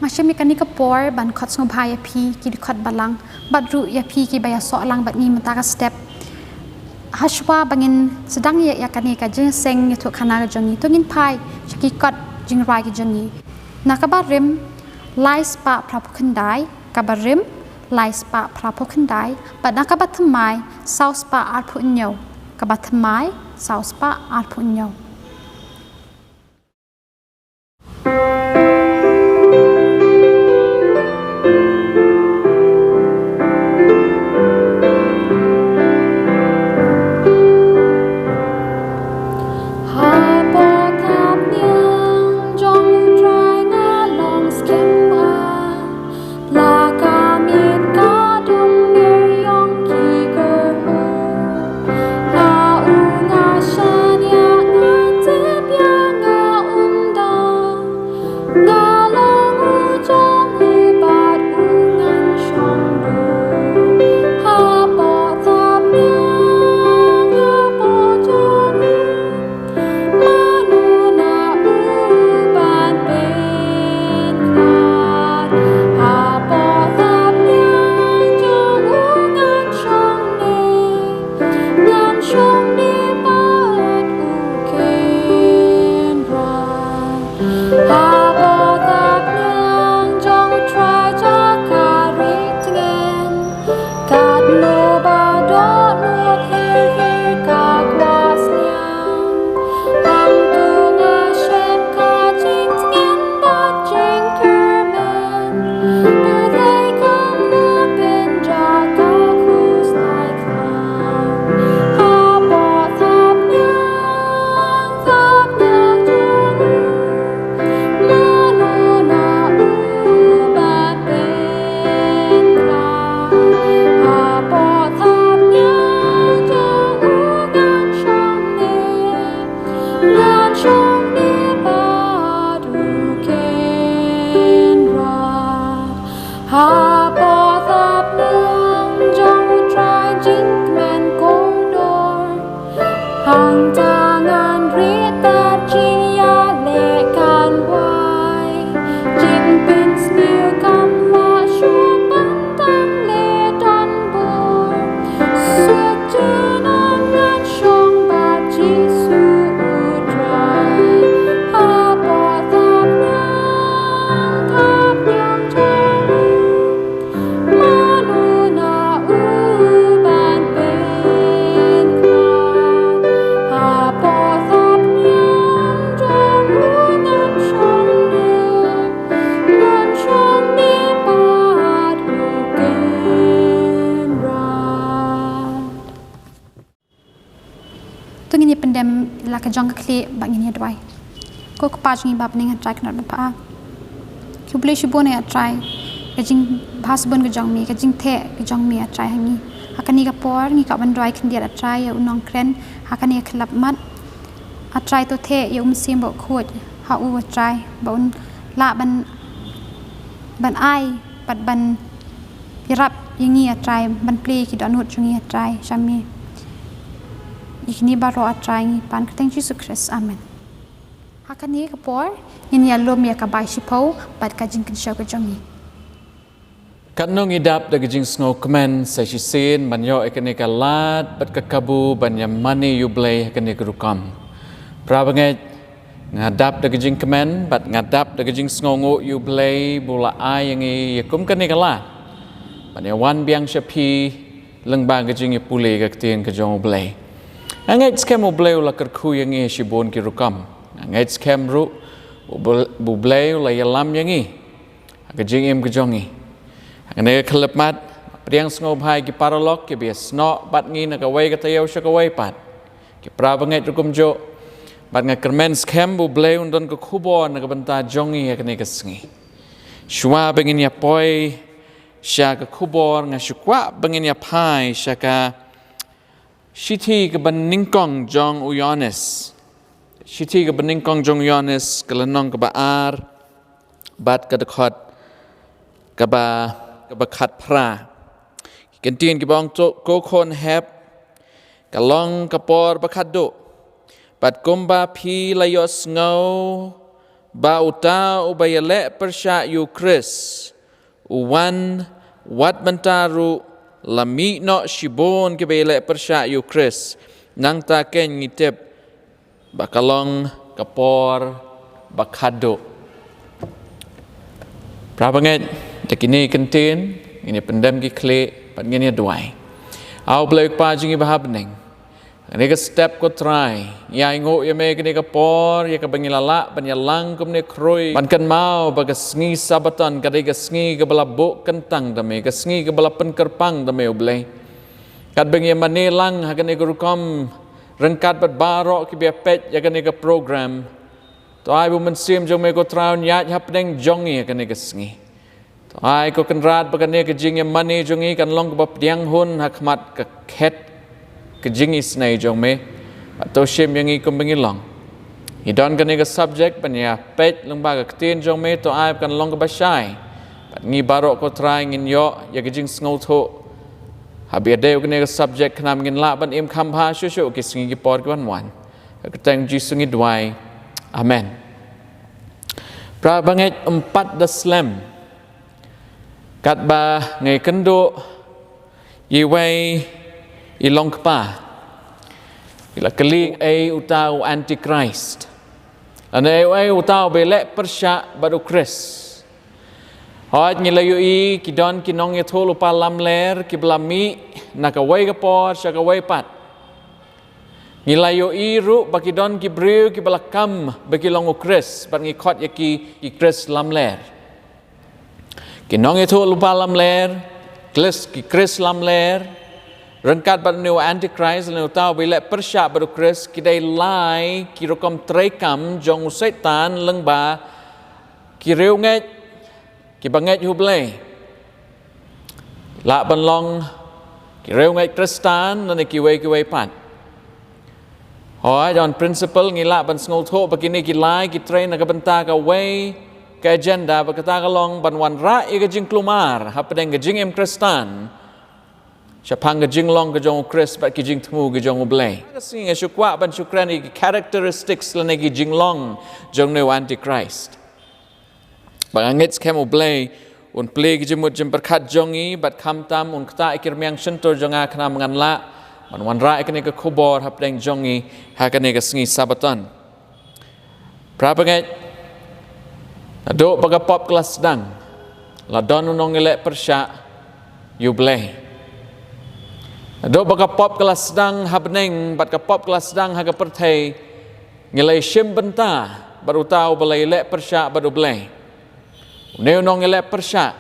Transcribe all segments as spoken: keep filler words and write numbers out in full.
Shim ïa kane ka por ban khot sngewbha ïa phi ki dkhot balang bad ruh ïa phi kiba ïasoh lang bad ngi mynta ka step. Hashwa ba ngin sdang ïa, ïa kane ka jingïaseng ïathuhkhana ka jong ngi, to ngin phai sha ki kot jingrwai ki jong ngi. Na kaba rim, lai spah phra phew khyndai, kaba rim, lai spah phra phew khyndai, bad na kaba thymmai, saw spah arphew hynñiew, kaba thymmai, saw spah arphew hynñiew. Hapoh thapniang jong U Trai nga long skhem bha. La ka miet ka dung ïong ki kyrhuh. Ha u nga shaniah, nga tip ïa nga ym doh. Nga long u jong u bad u ngan shong duh. Hapoh thapniang, hapoh jong u. Mano na u ban pynkylla? Hapoh thapniang jong u ngan shong ne, ngan shong ne bad u Kynrad. Hapoh thapniang jong U Trai jaka rieh tngen. Katno ba dohnud hir hir ka kwah sliang. Hangto nga shem ka jingtngen bad jingkyrmen. Pyrthei kam lah pynjah ka khuslai khlaiñ. Hapoh thapniang, thapniang jong u. Mano na u ban pynkylla? Hapoh thapniang jong u ngan shong ne, ngan shong ne bad u Kynrad. Hapoh thapniang jong U Trai jingkmen kordor. Hangta ngan rieh tad jingïaleh kan wai. Jingpynsniew kam lah shuh ban tang leh don bor. Suk junom ngan shong bad Jisu U Trai. Hapoh thapniang, thapniang jong u. Mano na u ban pynkylla? Hapoh thapniang jong u ngan shong ne, ngan shong ne bad u Kynrad. To ngin ïa pyndem la ka jong ka khlieh bad ngin ïa duwai. Ko Kpa jong ngi ba ha bneng, A Trai Kynrad ba ha bneng. Khublei shibun ïa Trai ka jingbha shibun ka jong me, ka jingtheh ka jong me A Trai ha ngi. Ha kane ka por ngi kwah ban duwai khyndiat A Trai ïa u nongkren ha kane ka khyllipmat. A Trai to theh ïa u Mynsiem Bakhuid ha u A Trai ba un lah ban, ban ai bad ban ïarap ïa ngi A Trai, ban plie ïa ki dohnud jong ngi A Trai sha me. Ïa kine baroh A Trai ngi pan kyrteng Jisu Khrist. Amen. Ha kane ka por ngin ïa lum ïa ka bai shiphew bad ka jingkynshew ka jong ngi. Katno ngi dap da ka jingsngewkmen sa shisien ban ïoh ïa kane ka lad bad ka kabu ban ïa mane ïa U Blei ha kane ka rukom. Para bangeit, nga dap da ka jingkmen bad nga dap da ka jingsngewnguh ïa U Blei ba u la ai ïa ngi ïa kum kane ka lad ban ïa wan biang sha phi lyngba ka jingïapule ka ktien ka jong U Blei. Nga ngeit skhem U Blei u la kyrkhu ïa ngi ha shibun ki rukom. Nga ngeit skhem ruh U Bl-, U Blei u la ïalam ïa ngi ha ka jingim ka jong ngi. Ha kane ka khyllipmat, pdiang sngewbha ïa ki paralok kiba ïasnoh bad ngi na kawei ka taïew sha kawei pat. Ki para bangeit ruh kumjuh. Bad nga kyrmen skhem ba U Blei un don ka khubor na ka bynta jong ngi ha kane ka sngi. Shuwa ba ngin ïa poi sha ka khubor, nga shu kwah ba ngin ïa phai sha ka shithi kaba nyngkong jong u Ïoannis. Shithi kaba nyngkong jong u Ïoannis, ka lynnong kaba ar bad ka dkhot kaba, kaba khatphra. Ki kyntien kiba ong, to ko khun hep, ka long ka por ba khatduh. Bad kumba phi la ïohsngew ba uta uba ïaleh pyrshah ïa u Khrist u wan, wat mynta ruh la mih noh shibun kiba ïaleh pyrshah ïa u Khrist. Nangta keiñ ngi tip ba ka long ka por ba khadduh. Para bangeit, da kine ki ktien ngin ïa pyndem ki khlieh bad ngin ïa duwai. A U Blei U Kpa jong ngi ba ha bneng, ha kane ka step, ko Trai, ngi ainguh ïa me kane ka por ïa kaba ngi la lah ban ïalang kumne khrui ban kynmaw ba ka sngi Sabbaton ka dei ka sngi kaba la buh kyntang da me, ka sngi kaba la pynkyrpang da me, U Blei. Katba ngi ïa mane lang ha kane ka rukom, ryngkat bad baroh kiba ïa peit ïa kane ka program, to ai ba U Mynsiem jong me, ko Trai, un ïaid hapdeng jong ngi ha kane ka sngi. To ai, ko Kynrad, ba kane ka jingïamane jong ngi kan long kaba pdiang hun ha khmat ka khet ka jingisynei jong me. Bad to shim ïa ngi kumba ngi long. Ngi don kane ka subject ban ïa peit lyngba ka ktien jong me, to ai ba kan long kaba shai bad ngi baroh, ko Trai, ngin ïoh ïa ka jingsngewthuh haba ïadei bad kane ka subject, khnang ba ngin lah ban im kham bha shuh shuh ki sngi ki por ki ban wan. Ha ka kyrteng Jisu ngi duwai. Amen. Para bangeit, ym pat da slem katba ngi ïakynduh ïa iwei i long kpa, i la kylli, uei uta u Antichrist, lane uei uta uba ïaleh pyrshah bad u Khrist. Hooid, ngi la ïohi ki don ki nongïathuhlypa lamler kiba la mih na kawei ka por sha kawei pat. Ngi la ïohi ruh ba ki don ki briew kiba la kam ba ki long u Khrist bad ngi khot ïa ki ki Khrist lamler. Ki nongïathuhlypa lamler, Khrist, ki Khrist lamler, ryngkat bad une u Antichrist, lane uta uba ïaleh pyrshah bad u Khrist, ki dei lai ki rukom treikam jong u Soitan lyngba ki riewngeit kiba ngeit ha U Blei. Lah ban long ki riewngeit Khristan lane kiwei kiwei pat. Hooid, on principle ngi lah ban sngewthuh ba kine ki lai ki trei na ka bynta kawei ka agenda, ba kata ka long ban wanrah ïa ka jingkulmar hapdeng ka jingim Khristan shaphang ka jinglong ka jong u Khrist bad ki jingthmu ki jong U Blei. Ka sngi nga shu kwah ban shu kren ïa ki characteristics lane ki jinglong jong une u Antichrist. Ba nga ngeit skhem U Blei un plie ki jingmut jingpyrkhat jong ngi bad khamtam un ktah ïa ki rmiang shyntur jong nga khnang ba ngan lah ban wanrah ïa kane ka khubor hapdeng jong ngi ha kane ka sngi Sabbaton. Para bangeit, naduh ba ka pop ka la sdang, la don u nongïaleh pyrshah ïa U Blei. Naduh ba ka pop ka la sdang ha bneng bad ka pop ka la sdang ha ka pyrthei, ngi la ïashim bynta bad uta uba la ïaleh pyrshah bad U Blei. Une u nongïaleh pyrshah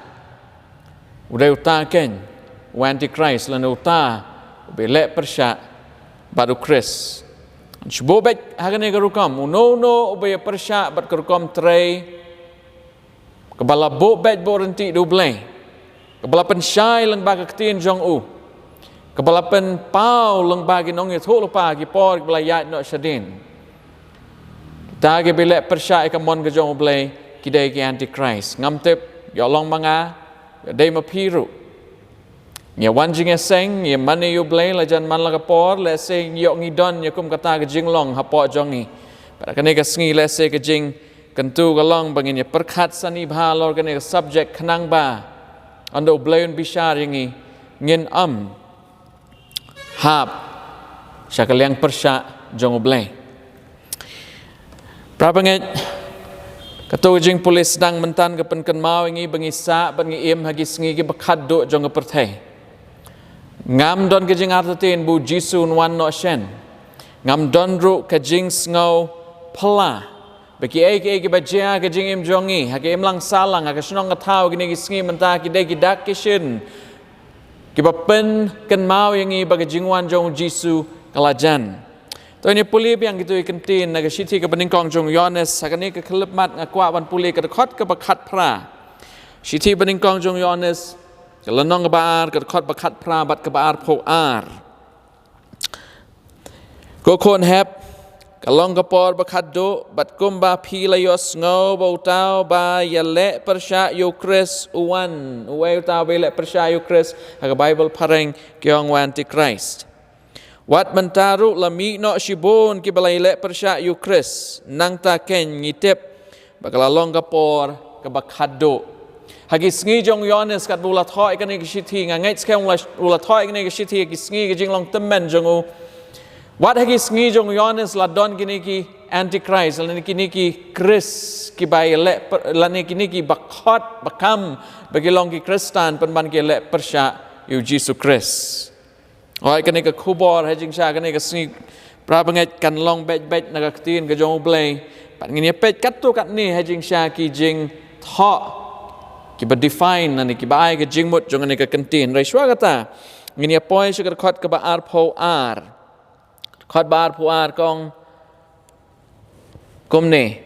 u dei uta keiñ u Antichrist, lane uta uba ïaleh pyrshah bad u Khrist. Shu buh beit ha kane ka rukom, uno uno uba ïa pyrshah bad ka rukom trei kaba la buh beit buh ryntih da U Blei, kaba la pynshai lyngba ka ktien jong u, kaba la pynpaw lyngba ki nongïathuhlypa ha ki por kiba la ïaid noh shadien. Kita kiba ïaleh pyrshah ïa ka mon ka jong U Blei, ki dei ki Antichrist. Ngam tip ïoh long ma nga, ïoh dei ma phi ruh. Ngi ïa wan jingïaseng, ngi ïa mane ïa U Blei la jan man la ka por, lehse ngi ïoh ngi don ïa kum kata ka jinglong hapoh jong ngi. Bad ha kane ka sngi lehse ka jingkyntu ka long ba ngin ïa pyrkhat sani bha halor kane ka subject khnang ba ynda U Blei un bishar ïa ngi, ngin ym hap sha ka liang pyrshah jong U Blei. Para bangeit, kato ka jingpule sdang mynta ka pynkynmaw ïa ngi ba ngi sah bad ngi im ha ki sngi kiba khadduh jong ka pyrthei. Ngam don ka jingartatien ba U Jisu un wan noh shen. Ngam don ruh ka jingsngew phylla ba kiei kiei kiba jia ha ka jingim jong ngi, ha ka imlang sahlang, ha ka shnong ka thaw, kine ki sngi mynta ki dei ki dak ki shin kiba pynkynmaw ïa ngi ba ka jingwan jong U Jisu ka la jan. To ngin ïa pule biang kito ki kyntien na ka shithi kaba nyngkong jong u Ïoannis, ha kane ka khyllipmat nga kwah ban pule ka dkhot kaba khatphra. Shithi ba nyngkong jong u Ïoannis, ka lynnong kaba ar, ka dkhot ba khatphra bad kaba arphew ar. Ko khun hep, ka long ka por ba khadduh, bad kumba phi la ïohsngew ba uta uba ïaleh pyrshah ïa u Khrist u wan. Uei uta uba ïaleh pyrshah ïa u Khrist? Ha ka Baibl phareng ki ong u Antichrist. Wat mynta ruh la mih noh shibun kiba la ïaleh pyrshah ïa u Khrist. Nangta keiñ ngi tip Ba ka la long ka por kaba khatduh. Ha ki sngi jong u Ïoannis katba u la thoh ïa kane ka shithi, nga ngeit skhem u la, u la thoh ïa kane ka shithi ha ki sngi ka jinglong tymmen jong u. Wat ha ki sngi jong u Ïoannis la don kine ki antichrist, lane kine ki Khrist kiba ïaleh, lane kine kiba khot ba kham ba ki long ki Khristan pynban ki ïaleh pyrshah ïa u Jisu Khrist. Hooid, kane ka khubor ha jingshisha kane ka sngi, para bangeit, kan long beit beit na ka ktien ka jong U Blei. Bad ngin ïa peit katto katne ha jingshisha ki jingthoh kiba define lane kiba ai ka jingmut jong kane ka kyntien. Hynrei shuwa kata, ngin ïa poi sha ka dkhot kaba arphew ar. Dkhot ba arphew ar ka ong kumne: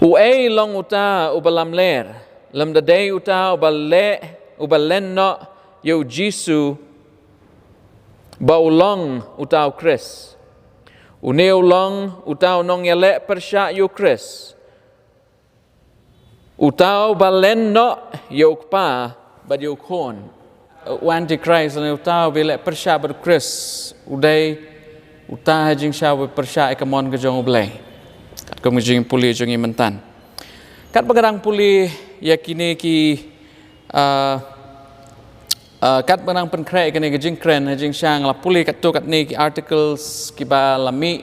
Uei long uta uba lamler, lymda dei uta uba leh, uba len noh ïa u Jisu ba u long uta u Khrist? Une u long uta u nongïaleh pyrshah ïa u Khrist, uta uba len noh ïa u Kpa bad ïa u Khun. U antichrist, lane uta uba ïaleh pyrshah bad u Khrist, u dei uta ha jingshisha uba pyrshah ïa ka mon ka jong U Blei. Katkum ka jingpule jong ngi mynta, katba nga dang pule ïa kine ki, ah, ah, katba nga dang pynkhreh ïa kane ka jingkren, ha jingshisha nga la pule katto katne ki articles kiba la mih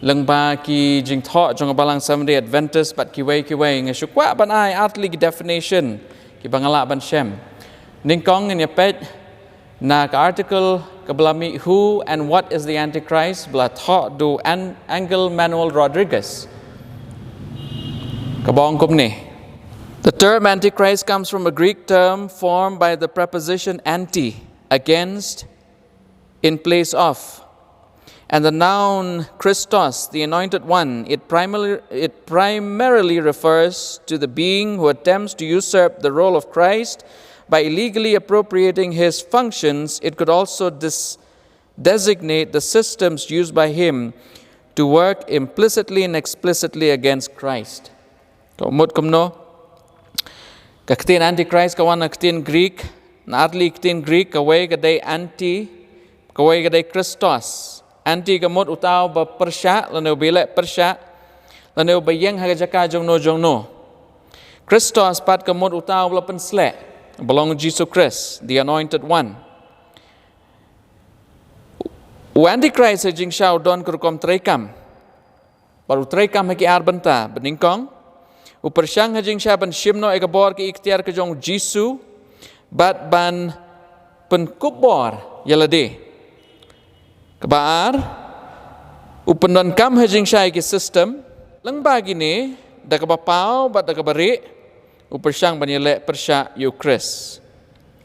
lyngba ki jingthoh jong ka Balang Seventh Day Adventist bad kiwei kiwei. Nga shu kwah ban ai ar tylli ki definition kiba nga lah ban shem. Nyngkong, ngin ïa peit na ka article kaba la mih, Who and What is the Antichrist? Ba la thoh da u An-, Angel Manuel Rodriguez, kaba ong kumne: The term Antichrist comes from a Greek term formed by the preposition anti, against, in place of, and the noun Christos, the Anointed One. It primarily, it primarily refers to the being who attempts to usurp the role of Christ by illegally appropriating his functions. It could also dis-, designate the systems used by him to work implicitly and explicitly against Christ. Ka mut kumno? Ka ktien antichrist ka wan na ktien Greek, na ar tylli ki ktien Greek, kawei ka dei anti, kawei ka dei Christos. Anti ka mut uta uba pyrshah, lane uba ïaleh pyrshah, lane uba ïeng ha ka jaka jongno jongno. Christos pat ka mut uta uba la pynsleh, uba long Jisu Khrist, the Anointed One. U antichrist ha jingshisha u don ka rukom treikam. Bad u treikam ha ki ar bynta. Ba nyngkong, u pyrshang ha jingshisha ban shim noh ïa ka bor, ka iktiar ka jong u Jisu, bad ban pynkup bor ïa lade. Kaba ar, u pyndonkam ha jingshisha ïa ki system, lyngba kine, da kaba paw bad da kaba rieh, u pyrshang ban ïaleh pyrshah ïa u Khrist.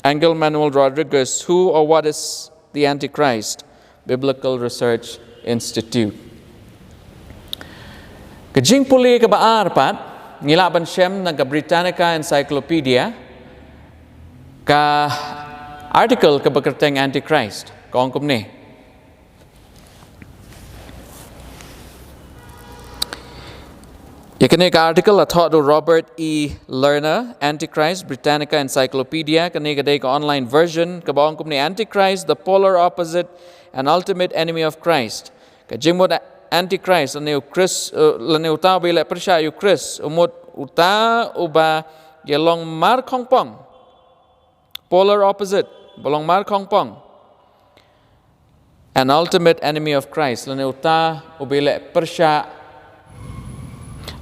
Angel Manuel Rodriguez, Who or What is the Antichrist? Biblical Research Institute. Ka jingpule kaba ar pat, ngi lah ban shem na ka Britannica Encyclopedia, ka article kaba kyrteng Antichrist, ka ong kumne. Ïa kane ka article la thoh da u Robert E. Lerner, Antichrist, Britannica Encyclopedia, kane ka dei ka online version, kaba ong kumne: Antichrist, the polar opposite and ultimate enemy of Christ. Ka jingmut Antichrist, lane u Khrist, eh, lane uta uba ïaleh pyrshah ïa u Khrist, u mut uta uba ïalong markhongpong. Polar opposite, ba long markhongpong. An ultimate enemy of Christ, lane uta uba ïaleh pyrshah.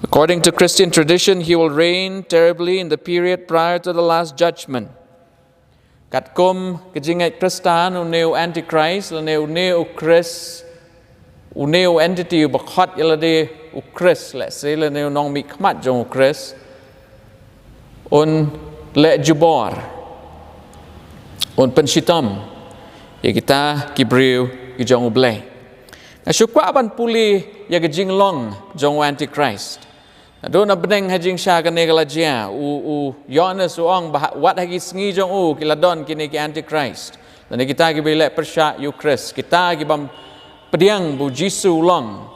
According to Christian tradition, he will reign terribly in the period prior to the Last Judgment. Katkum ka jingngeit Khristan, une u antichrist, lane une u Khrist, une u entity uba khot ïa lade u Khrist, let's say, lane u nongmihkhmat jong u Khrist, un leh jubor, un pynshitom ïa kita ki briew ki jong U Blei. Nga shu kwah ban pule ïa ka jinglong jong u antichrist. Naduh na bneng ha jingshisha kane ka la jia, u, u Ïoannis u ong ba ha-, wat ha ki sngi jong u ki la don kine ki antichrist, lane kita kiba ïaleh pyrshah ïa u Khrist, kita ki bym pdiang ba u Jisu u long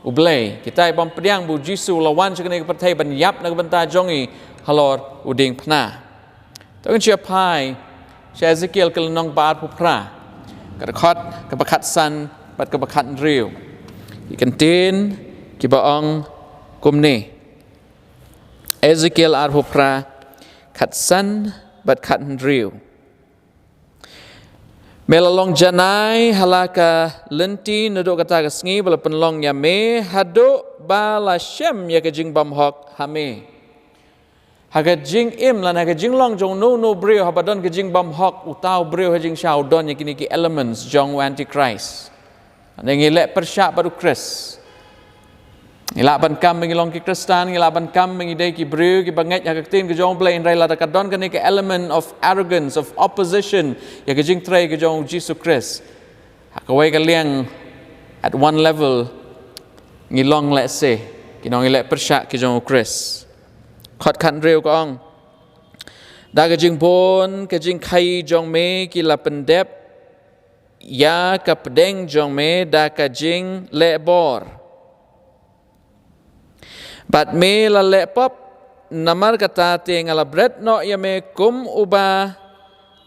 U Blei, kita ki bym pdiang ba u Jisu u la wan sha kane ka pyrthei ban ïap na ka bynta jong ngi halor u diengphna. To ngin sa phai sha Ezekiel ka lynnong ba arphew phra, ka dkhot kaba khatsan bad kaba khathynriew. Ki kyntien kiba ong kumne. Ezekiel arphew phra, khatsan bad khathynriew. Me la long janai ha la ka lynti naduh kata ka sngi ba la pynlong ïa me, haduh ba la shem ïa ka jingbymhok ha me. Ha ka jingim lane ha ka jinglong jong uno uno u briew, haba don ka jingbymhok, uta u briew ha jingshisha u don ïa kine ki elements jong u Antichrist. Ngi leh pyrshah bad u Khrist. Ngi lah ban kam ba ngi long ki Khristan, ngi lah ban kam ba ngi dei ki briew kiba ngeit ha ka ktien ka jong u Blei, hynrei lada ka don kane ka element of arrogance, of opposition ïa ka jingtrei ka jong u Jisu Khrist, ha kawei ka liang, at one level, ngi long lehse ki nongleh pyrshah ki jong u Khrist. Dkhot khathynriew ka ong, da ka jingbun ka jingkhaii jong me ki la pyndep ïa ka pdeng jong me da ka jingleh bor. Bad me la leh pop, namar kata te nga la bret noh ïa me kum uba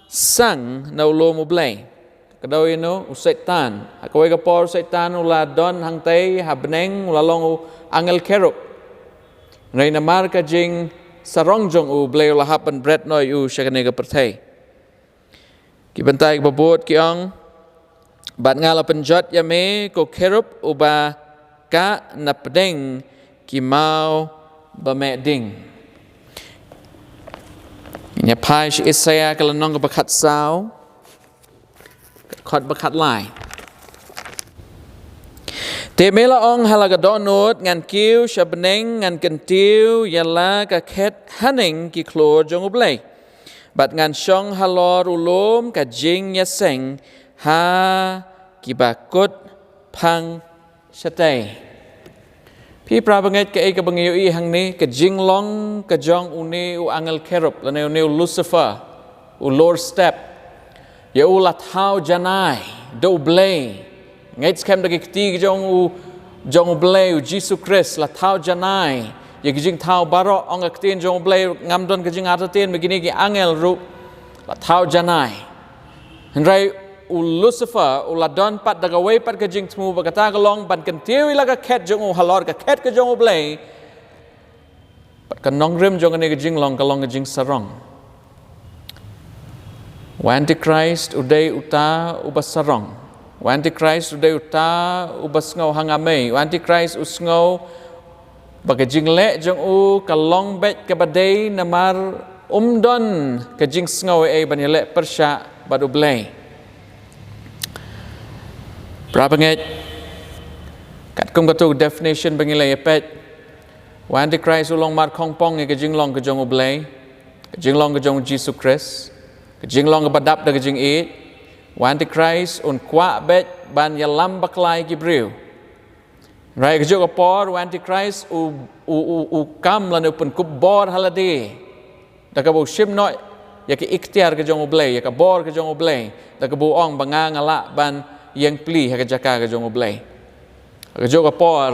sang na u lum u Blei. Ka dei uno? U Soitan. Ha kawei ka por u Soitan u la don hangtei ha bneng, u la long u angel cherub. Hynrei namar ka jingsarong jong u Blei, u la hap ban bret noh ïa u sha kane ka pyrthei. Ki bynta kiba bud ki ong, bad nga la pynjot ïa me ko cherub uba kah na pdeng ki maw ba meh ding. Ngin ïa phai sha Isaïah ka lynnong kaba khatsaw, dkhot ba khatlai. Te me la ong ha la ka dohnud, ngan kiew sha bneng, ngan kyntiew ïa la ka khet haneng ki khlur jong u Blei. Bad ngan shong halor u lum ka jingïaseng ha kiba kut phang shatei. Phi para bangeit, kaei kaba ngi ïohi hangne? Ka jinglong ka jong une u angel cherub lane une u Lucifer, u lower step, ïa u la thaw janai da u Blei. Ngeit skhem da ki kti jong u, jong u Blei, u Jisu Khrist, la thaw janai ïa ki jingthaw baroh. Ong ka ktien jong u Blei, ngam don ka jingartatien ba kine ki angel ruh la thaw janai. Hynrei u Lucifer u la don pat da kawei pat ka jingthmu, ba kata ka long ban kyntiew ïa la ka khet jong u halor ka khet ka jong u Blei. Bad ka nongrim jong kane ka jinglong ka long ka jingsarong. U Antichrist u dei uta uba sarong. U Antichrist u dei uta uba sngew hangmei. U Antichrist u sngew ba ka jingleh jong u ka long beit kaba dei, namar um don ka jingsngew ei ban ïaleh pyrshah bad u Blei. Para bangeit, katkum katu definition ba ngi la ïa peit, u Antichrist u long markhongpong ïa ka jinglong ka jong u Blei, ka jinglong ka jong u Jisu Khrist, ka jinglong kaba dap da ka jingïeit. U Antichrist un kwah beit ban ïalam bakla ïa ki briew. Hynrei kajuh ka por u Antichrist u, u, u, u kam lane u pynkup bor ha lade, da kaba u shim noh ïa ka iktiar ka jong u Blei, ïa ka bor ka jong u Blei, da kaba u ong ba nga nga lah ban ïeng pli ha ka jaka ka jong u Blei. Kajuh ka por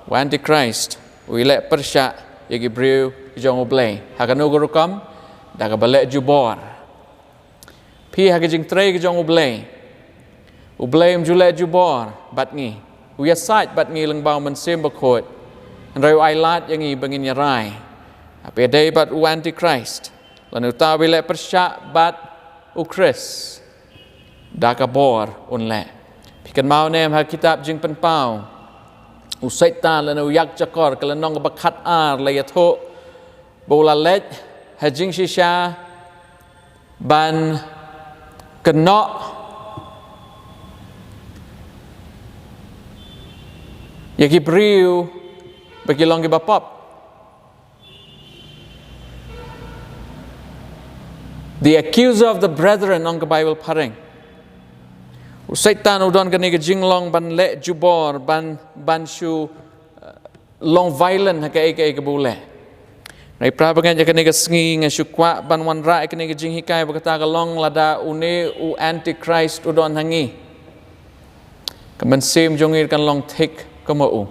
u Antichrist u ïaleh pyrshah ïa ki briew ka jong u Blei. Ha kano ka rukom? Da kaba leh jubor. Phi ha ka jingtrei ka jong u Blei, u Blei um ju leh jubor bad ngi. U ïasaid bad ngi lyngba u Mynsiem Bakhuid. Hynrei u ailad ïa ngi ba ngin ïarai. Haba ïadei bad u Antichrist, lane uta uba ïaleh pyrshah bad u Khrist, da ka bor un leh. Phi kynmaw ne em ha ka kitab Jingpynpaw, u Soitan lane u ïakjakor, ka lynnong kaba khatar, la ïathuh ba u la leit ha jingshisha ban kynnoh ïa ki briew ba ki long kiba pop. The accuser of the brethren, ong ka Baibl phareng. U Soitan u don kane ka jinglong ban leh jubor, ban, ban shu, uh, long violent ha kaei kaei kaba u leh. Hynrei para bangeit, ïa kane ka sngi nga shu kwah ban wanrah ïa kane ka jinghikai ba kata ka long lada une u Antichrist u don ha ngi, ka mynsiem jong ngi kan long thik kum u.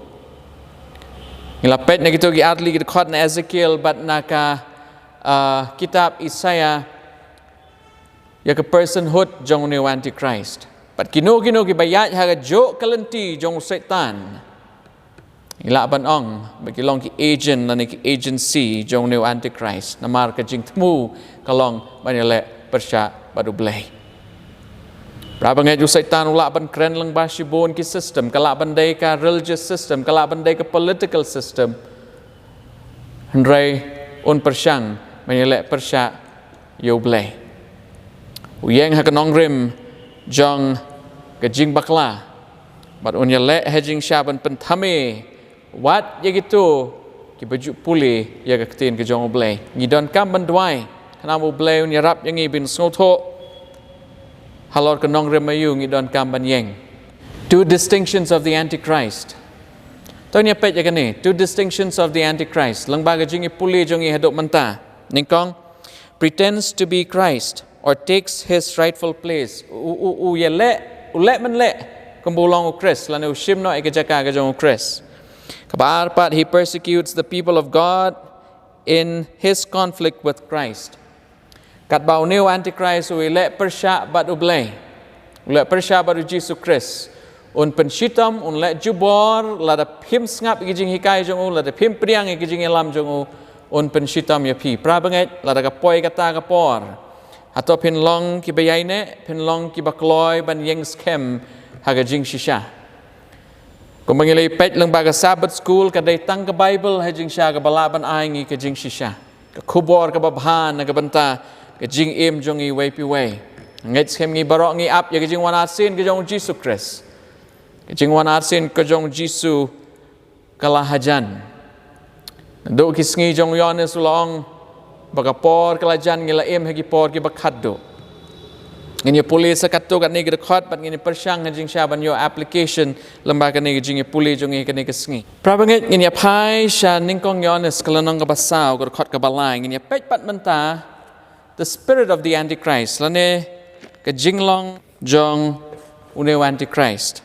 Ngi la peit na kito ki artylli ki dkhot na Ezekiel bad na ka, ah, kitab Isaïah, ïa ka personhood jong une u Antichrist. Bad kino kino kiba ïaid ha kajuh ka lynti jong u Soitan, Ngi lah ban ong ba ki long ki agent lane ki agency jong u Antichrist. Namar ka jingthmu ka long ban ïaleh pyrshah bad U Blei. Para bangeit, u Soitan u lah ban kren lyngba shibun ki system, ka lah ban dei ka religious system, ka lah ban dei ka political system. Hynrei un pyrshang ban ïaleh pyrshah ïa U Blei. U ïeng ha ka nongrim jong ka jingbakla bad un ïaleh ha jingshisha ban pynthame wat ïa kito kiba ju pule ïa ka ktien ka jong U Blei. Ngi donkam ban duwai khnang ba U Blei un ïarap ïa ngi ban sngewthuh halor ka nongrim aïu ngi donkam ban ïeng. Two distinctions of the Antichrist. To ngin ïa peit ïa kane, two distinctions of the Antichrist. Lyngba ka jingïapule jong ngi haduh mynta. Nyngkong, pretends to be Christ or takes his rightful place. U, u, u ïaleh, u leh mynleh kumba u long u Khrist, lane u shim noh ïa ka jaka ka jong u Khrist. Kaba ar pat, he persecutes the people of God in his conflict with Christ. Katba une u Antichrist u ïaleh pyrshah bad U Blei, u leh pyrshah bad U Jisu Khrist, un pynshitom, un leh jubor, lada phim sngap ïa ki jinghikai jong u, lada phim pdiang ïa ki jingïalam jong u, un pynshitom ïa phi. Para bangeit, lada ka poi kata ka por, hato phin long kiba ïaineh, phin long kiba kloi ban ïeng skhem ha ka jingshisha? Kumba ngi la ïa peit lyngba ka Sabbath School, ka dei tang ka Baibl ha jingshisha kaba lah ban ai ngi ka jingshisha, ka khubor kaba bha na ka bynta ka jingim jong ngi iwei pa iwei. Ngeit skhem ngi baroh ngi ap ïa ka jingwan arsien ka jong U Jisu Khrist. Ka jingwan arsien ka jong U Jisu ka la hajan. Naduh ki sngi jong u Ïoannis u la ong ba ka por ka la jan, ngi la im ha ki por kiba khatduh. Ngin ïa pule sa katto katne ki dkhot bad ngin ïa pyrshang ha jingshisha ban ïoh application lyngba kane ka jingïapule jong ngi kane ka sngi. Para bangeit, ngin ïa phai sha Nyngkong Ïoannis ka lynnong kaba saw, ka dkhot kaba lai. Ngin ïa peit pat mynta the spirit of the Antichrist, lane ka jinglong jong une u Antichrist.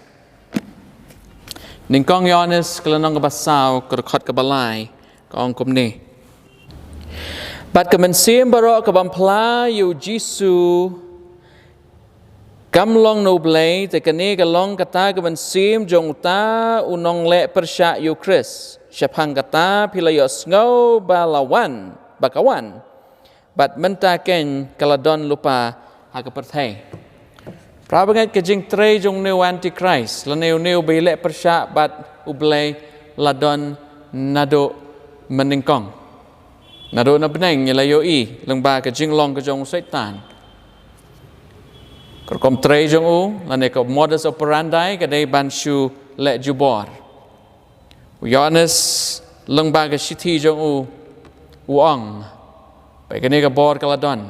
Nyngkong Ïoannis ka lynnong kaba saw, ka dkhot kaba lai, ka ong kumne: Bad ka mynsiem baroh ka bym phla ïa U Jisu kam long na U Blei, te kane ka long kata ka mynsiem jong uta u nongleh pyrshah ïa U Khrist. Shaphang kata phi la ïohsngew ba la wan, ba ka wan, bad mynta keiñ ka la don lypa ha ka pyrthei. Para bangeit, ka jingtrei jong une u Antichrist, lane une uba ïaleh pyrshah bad U Blei, la don naduh mynnyngkong. Naduh na bneng ngi la ïohi lyngba ka jinglong ka jong u Soitan. Ka rukom trei jong u, lane ka modus operandi, ka dei ban shu leh jubor. U Ïoannis lyngba ka shithi jong u, u ong ba kane ka bor ka la don.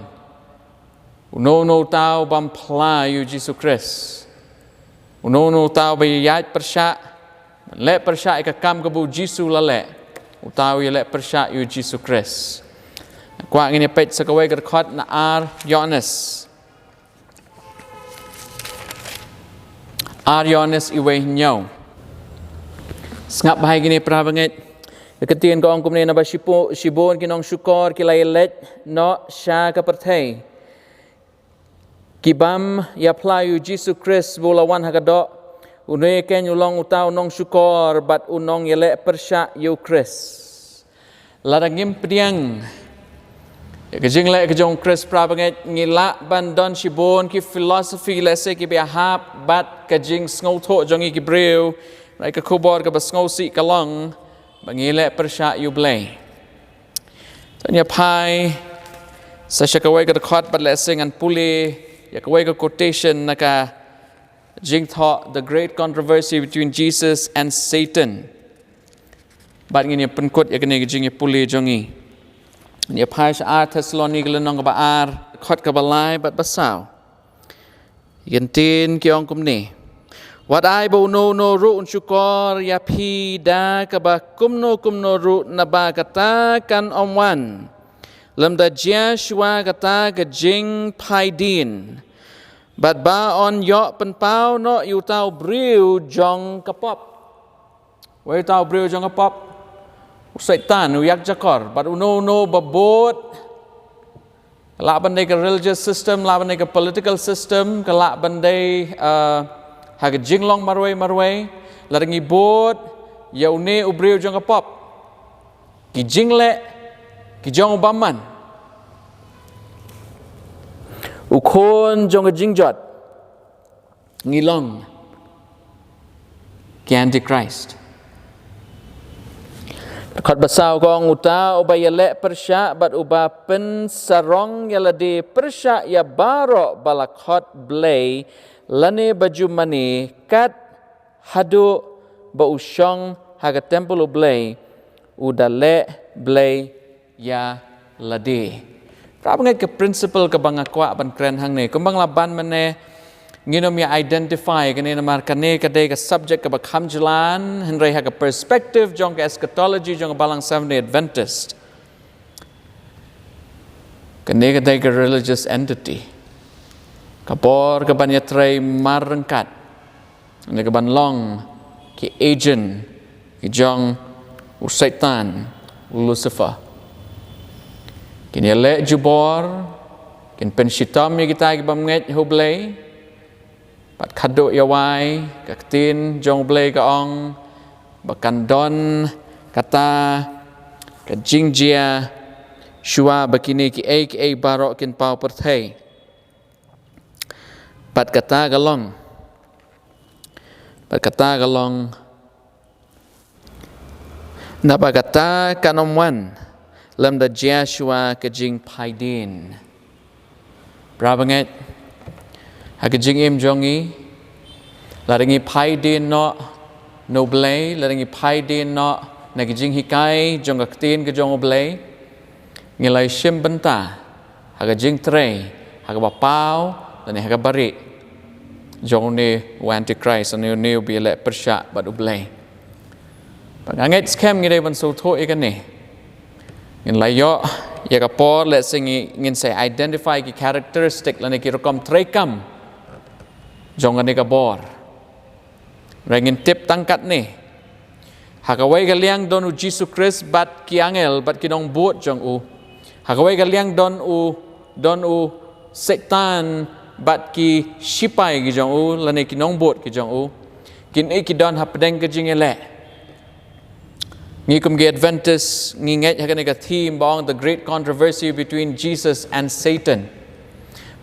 Uno uno uta u bym phla ïa U Jisu Khrist, uno uno uta uba ïaid pyrshah, leh pyrshah ïa ka kam kaba U Jisu u la leh, uta u ïaleh pyrshah ïa U Jisu Khrist. Kwah ngin ïa peit sa kawei ka dkhot na ar Ïoannis. Ar Ïoannis iwei hynñiew. Sngap bha ïa kine, para bangeit. Ka ktien ka ong kumne: Naba shipu-, shibun ki nongshukor ki la ïaleit noh sha ka pyrthei, ki bym ïa phla ïa U Jisu Khrist ba u la wan ha ka doh. Une keiñ u long uta u nongshukor bad u nongïaleh pyrshah ïa U Khrist. Lada ngim pdiang ïa ka jingleh ka jong U Khrist, para bangeit, ngi lah ban don shibun ki philosophy, lehse kiba ïahap bad ka jingsngewthuh jong ngi ki briew. Hynrei ka khubor kaba sngewsih ka long ba ngi leh pyrshah ïa U Blei. To ngin ïa phai sa sha kawei ka dkhot bad lehse ngan pule ïa kawei ka quotation na ka jingthoh The Great Controversy Between Jesus and Satan. Bad ngin ïa pynkut ïa kane ka jingïapule jong ngi. Ngin ïa phai sha ar Thessaloni ka lynnong kaba ar, dkhot kaba lai bad ba saw. Ïa ktien ki ong kumne: Wat ai ba uno uno ruh un shukor ïa phi da kaba kumno kumno ruh, naba kata kan ym wan lymda jia shuwa kata ka jingphaidien. Bad ba yn ïoh pynpaw noh ïa uta u briew jong ka pop. Wei uta u briew jong ka pop? U Soitan, u ïakjakor. Bad uno uno ba bud, ka lah ban dei ka religious system, lah ban dei ka political system, ka lah ban dei, eh, ha ka jinglong marwei marwei. Lada ngi bud ïa une u briew jong ka pop. Ki jingleh ki jong u bymman, u khun jong ka jingjot, ngi long ki antichrist. Dkhot ba saw ka ong, uta uba ïaleh pyrshah bad uba pynsarong ïa lade pyrshah ïa baroh ba la khot Blei lane ba ju mane, kat haduh ba u shong ha ka templ U Blei, u da leh Blei ïa lade. Para bangeit, ka principle kaba nga kwah ban kren hangne, kumba nga la ban mynne, ngin ym ïa identify kane namar kane ka dei ka subject kaba kham jlan, hynrei ha ka perspective jong ka eschatology jong ka Balang Seventh Day Adventist, kane ka dei ka religious entity, ka bor kaban ïatrei marryngkat, ne kaban long ki agent ki jong u Soitan, u Lucifer. Kin ïaleh jubor, kin pynshitom ïa kita ki bym ngeit ha U Blei. Bad khadduh ïa wai, ka ktien jong U Blei ka ong ba kan don kata ka jingjia shuwa ba kine kiei kiei baroh kin paw pyrthei. Bad kata ka long, bad kata ka long, naba kata kan ym wan lymda jia shuwa ka jingphaidien. Para bangeit, ha ka jingim jong ngi, lada ngi phaidien noh na U Blei, lada ngi phaidien noh na ka jinghikai jong ka ktien ka jong U Blei, ngi la shim bynta ha ka jingtrei, ha kaba paw lane ha kaba rieh jong une u antichrist, une, une uba ïaleh pyrshah bad U Blei. Bad nga ngeit skhem ngi dei ban sngewthuh ïa kane. Ngin la ïoh ïa ka por lehse ngi, ngin sa identify ki characteristic lane ki rukom treikam jong kane ka bor. Hynrei ngin tip tang katne. Ha kawei ka liang don U Jisu Khrist bad ki angel bad ki nongbud jong u. Ha kawei ka liang don u, don u Soitan bad ki shipai ki jong u lane ki nongbud ki jong u. Kine ki don hapdeng ka jingïaleh. Ngi kum ki Adventist ngi ngeit ha kane ka theme ba ong The Great Controversy Between Jesus and Satan.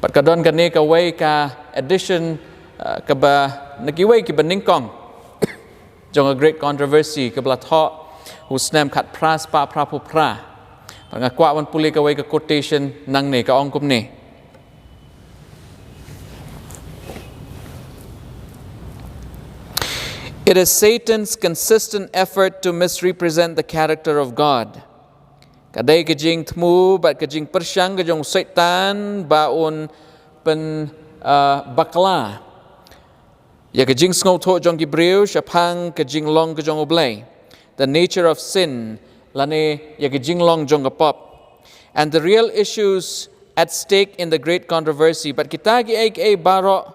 Bad ka don kane kawei ka edition, uh, kaba na kiwei kiba nyngkong jong ka Great Controversy kaba la thoh ha u snem khatphra spah phraphew phra. Bad nga kwah ban pule kawei ka quotation nangne, ka ong kumne. It is Satan's consistent effort to misrepresent the character of God. Ka dei ka jingthmu bad ka jingpyrshang ka jong u Soitan ba un pyn, uh, bakla ïa ka jingsngewthuh jong ki briew shaphang ka jinglong ka jong U Blei, the nature of sin, lane ïa ka jinglong jong ka pop, and the real issues at stake in the great controversy. Bad kita kiei kiei baroh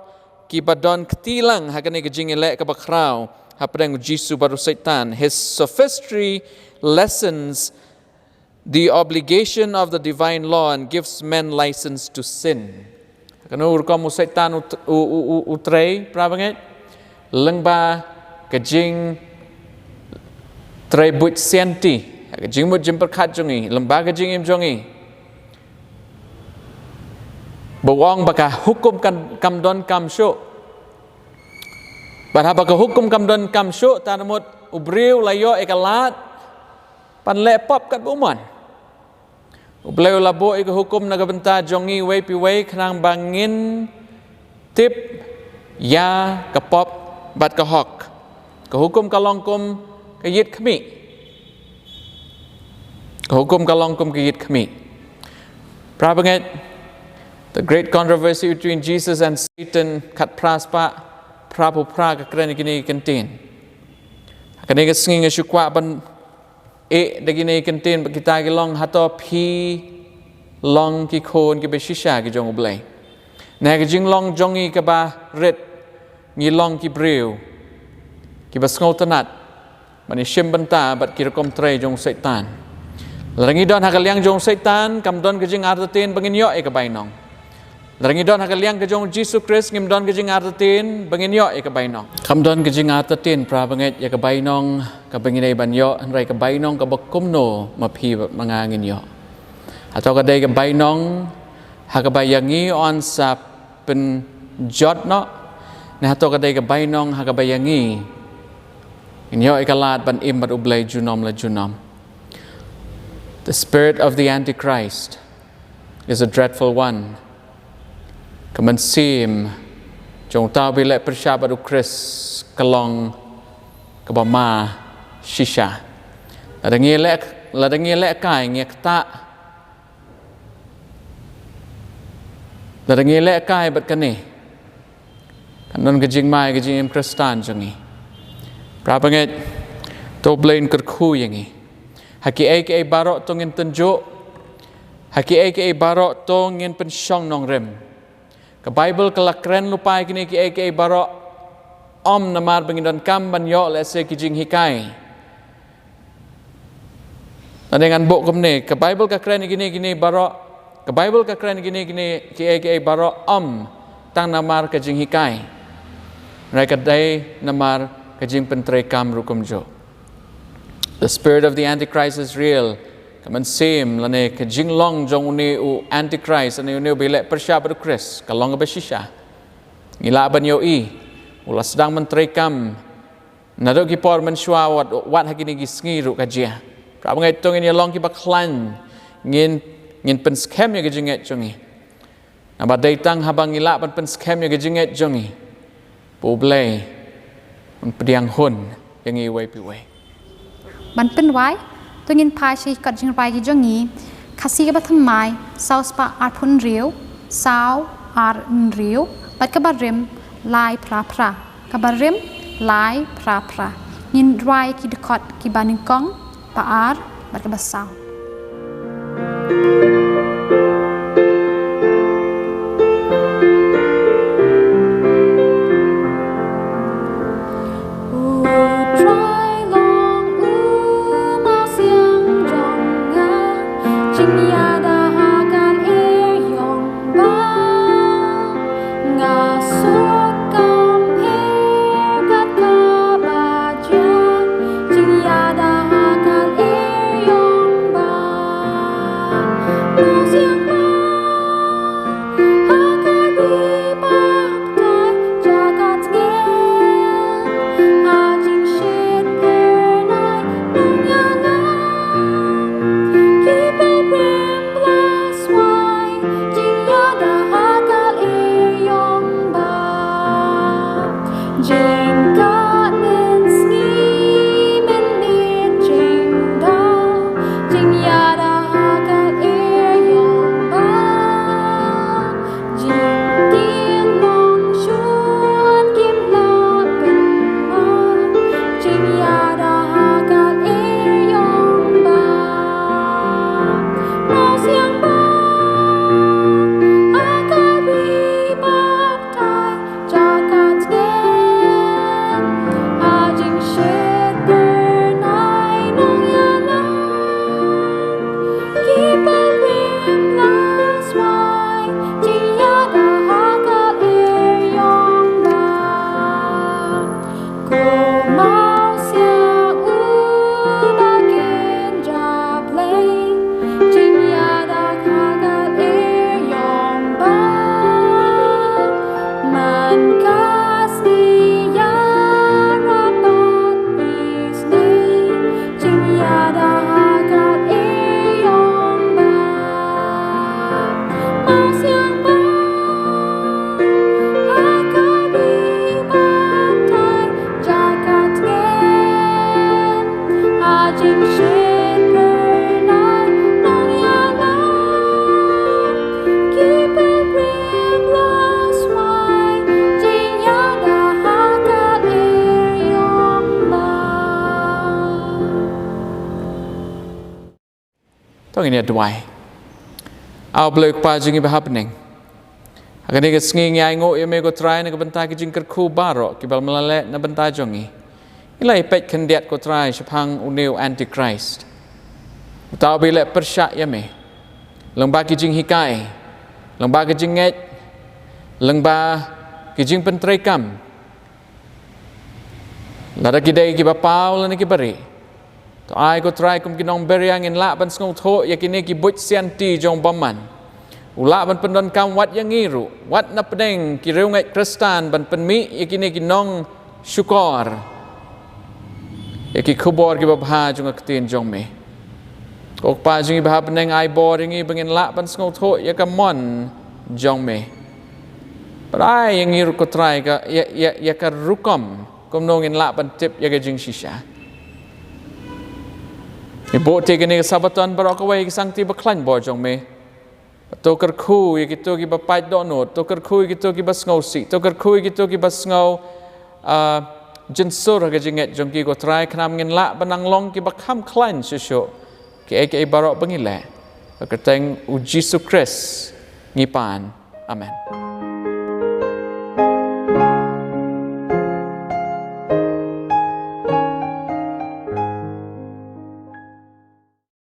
kiba don kti lang ha kane ka jingïaleh kaba khraw hapdeng U Jisu bad u Soitan. His sophistry lessens the obligation of the divine law and gives men license to sin. Kano rukom u Soitan u, u, u, u, u trei, para bangeit? Lyngba ka jingtrei buit sianti, ka jingmut jingpyrkhat jong ngi, lyngba ka jingim jong ngi, ba u ong ba ka hukum kan, kam don kam shuh. Bad haba ka hukum kam don kam shuh, te namut u briew u la ïoh ïa ka lad ban leh pop katba u mon. U Blei u la buh ïa ka hukum na ka bynta jong ngi iwei pa iwei khnang ba ngin tip ïa ka pop bad ka hok. Ka hukum ka long kum ka ïit khmih. Ka hukum ka long kum ka ïit khmih. Para bangeit, the great controversy between Jesus and Satan, khatphra spah phraphew phra ka kren ïa kine ki kyntien. Ha kane ka sngi nga shu kwah ban ïeh da kine ki kyntien, ba kita ki long, hato phi long ki khun kiba shisha ki jong U Blei? Na ka jinglong jong ngi kaba rit, ngi long ki briew kiba sngewtynnat ban ïashim bynta bad ki rukom trei jong u Soitan. Lada ngi don ha ka liang jong u Soitan, kam don ka jingartatien ba ngin ïoh ïa ka bainong. Lada ngi don ha ka liang ka jong u Jisu Khrist, ngim don ka jingartatien ba ngin ïoh ïa ka bainong. Kam don ka jingartatien para bangeit ïa ka bainong kaba ngi dei ban ïoh, hynrei ka bainong kaba kumno ma phi bad ma nga ngin ïoh. Hato ka dei ka bainong ha kaba ïa ngi yn sa pynjot noh, ne hato ka dei ka bainong ha kaba ïa ngi ngin ïoh ïa ka lad ban im bad U Blei junom la junom. The spirit of the Antichrist is a dreadful one. Ka mynsiem jong uta uba ïaleh pyrshah bad u Khrist ka long kaba ma shisha. Lada ngi leh, lada ngi leh kai ngi ktah. Lada ngi leh kai bad kane, kan don ka jingma ïa ka jingim Khristan jong ngi. Para bangeit, to U Blei un kyrkhu ïa ngi. Ha kiei kiei baroh to ngin tynjuh. Ha kiei kiei baroh to ngin pynshong nongrim. Ka Baibl ka la kren lypa ïa kine kiei kiei baroh, ym namar ba ngin donkam ban ïoh lehse ki jinghikai. Lane ngan buh kumne, ka Baibl ka kren ïa kine kine baroh, ka Baibl ka kren ïa kine kine kiei kiei baroh, ym tang namar ka jinghikai. Hynrei ka dei namar ka jingpyntreikam ruh kumjuh. The spirit of the Antichrist is real. Ka mynsiem lane ka jinglong jong une u Antichrist, lane une uba ïaleh pyrshah bad u Khrist, ka long kaba shisha. Ngi lah ban ïohi u la sdang ban treikam naduh ki por mynshuwa, wat, wat ha kine ki sngi ruh ka jia. Para bangeit, to ngin ïalong kiba khlaiñ, ngin, ngin pynskhem ïa ka jingngeit jong ngi. Namar dei tang haba ngi lah ban pynskhem ïa ka jingngeit jong ngi ba U Blei un pdiang hun ïa ngi iwei pa iwei. Ban pynrwai, to ngin phai sha ki kot jingrwai ki jong ngi. Khasi kaba thymmai, saw spah arphew hynriew, saw ar hynriew, bad kaba rim, lai phra phra. Kaba rim, lai phra phra. Ngin rwai ki dkhot kiba nyngkong, ba ar, bad kaba saw. U Trai long u mawsiang jong nga, jingïada ha ka lier ïong ba. Nga suk kam pher kat kaba jia, jingïada ha ka lier ïong ba. Mawsiang ba ha ka ri batai jaka tngen, ha jingshit phyrnai nongïalam. Ki pilgrim la swai jingïada ha ka lier ïong ba. Jingkah mynsngi mynnin jingdaw, jingïada ha ka lier ïong ba. Jingtieng nongshun kim lah pynmih, jingïada ha ka lier ïong ba. Mawsiang ba ha ka ri batai jaka tngen, ha jingshit phyrnai nongïalam. Ki pilgrim la swai jingïada ha ka lier ïong ba. Ko mawsiang uba kynja Blei, jingïada ha ka lier ïong ba. Man ka sngi ïarap bad isynei, jingïada ha ka lier ïong ba. Mawsiang ba ha ka ri batai jaka tngen, ha jingshit phyrnai nongïalam. Ki pilgrim la swai jingïada ha ka lier ïong ba. To ngin ïa duwai. A U Blei U Kpa jong ngi ba ha bneng, ha kane ka sngi ngi ainguh ïa me ko Trai na ka bynta ki jingkyrkhu baroh kiba me la leh na bynta jong ngi. Ngi la ïa peit khyndiat ko Trai shaphang une u Antichrist, uta uba ïaleh pyrshah ïa me lyngba ki jinghikai, lyngba ki jingngeit, Lyngba ki jingpyntreikam, lada ki dei kiba paw lane kiba rieh, to ai ko Trai kum ki nongbyriah ngin lah ban sngewthuh ïa kine ki buit sianti jong u bymman. U lah ban pyndonkam wat ïa ngi ruh, wat na pdeng ki riewngeit Khristan ban pynmih ïa kine ki nongshukor ïa ki khubor kiba bha jong ka ktien jong me. Ko Kpa jong ngi ba ha bneng, ai bor ïa ngi ba ngin lah ban sngewthuh ïa ka mon jong me. Bad ai ïa ngi ruh ko Trai ka ïa, ïa, ïa ka rukom kumno ngin lah ban tip ïa ka jingshisha. Ngi buh ïa kane ka Sabaton baroh kawei ki sangti ba khlaiñ bor jong me. To kyrkhu ïa kito kiba pait dohnud, to kyrkhu ïa kito kiba sngewsih, to kyrkhu ïa kito kiba sngew, ah, jynsur ha ka jingngeit jong ki ko Trai, khnang ngin lah ban nang long kiba kham khlaiñ shuh shuh kiei kiei baroh ba ngi leh. Ha ka kyrteng u Jisu Khrist ngi pan. Amen.